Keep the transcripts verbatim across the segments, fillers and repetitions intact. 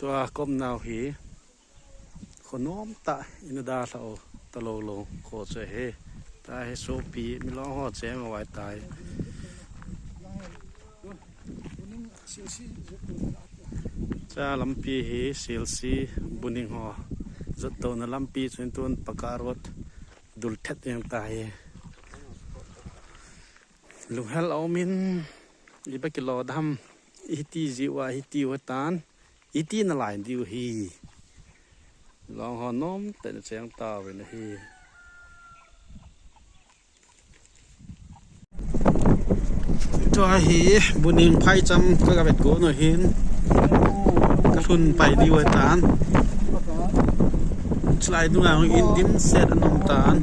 Tua kom nau hi khonom ta ina dalha u talou lou kho che he. Ta he sopi milong ho che ma wai tai. Cha lampi hi Silsi Buning ho jot to na lampi chun tun paka road dul thet yang ta hi. Lunghel a um in, iba kilo dam, iti jiu a, iti u tan, iti na lai diu hi. Long ho nom, te na cheng ta ve na hi. Tua hi, Buning phaicham ka ga vet ko no hin. Ka lhun pai diu tan. Chulai dunga hung in dim set anom tan.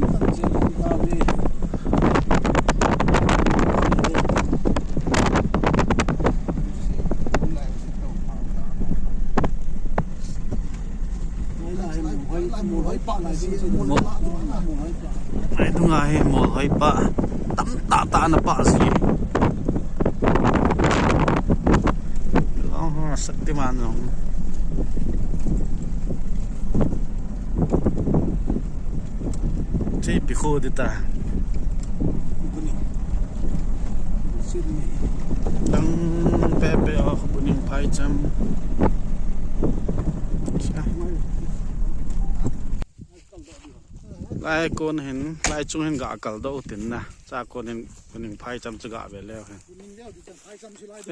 Mo-, ai dunga hi mol hoi pa tam ta ta na pa si. Long ho Shaktiman long. Chei pi kho di ta. Tang pepe o Buning phaicham. Lai kon hin, lai chung hin ga kal do tin na. Cha kon hin Buning phaicham chu ga ve leu hin.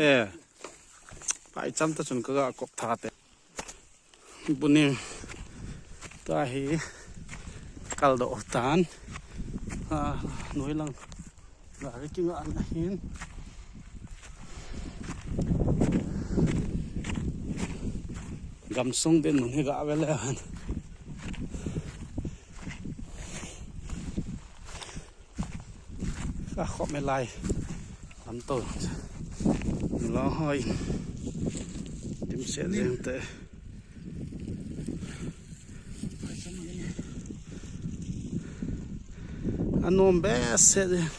Eh. Phaicham ta chun ka ga kop tha te. Buning ta hi kal do tan. A, noi lang. Ga ri ki nga na hin. Gamsung den mun hi ga ve leu hin. Ka khop me lai. Lam to. Long hoi. Dim se ding te. Anom be se ding.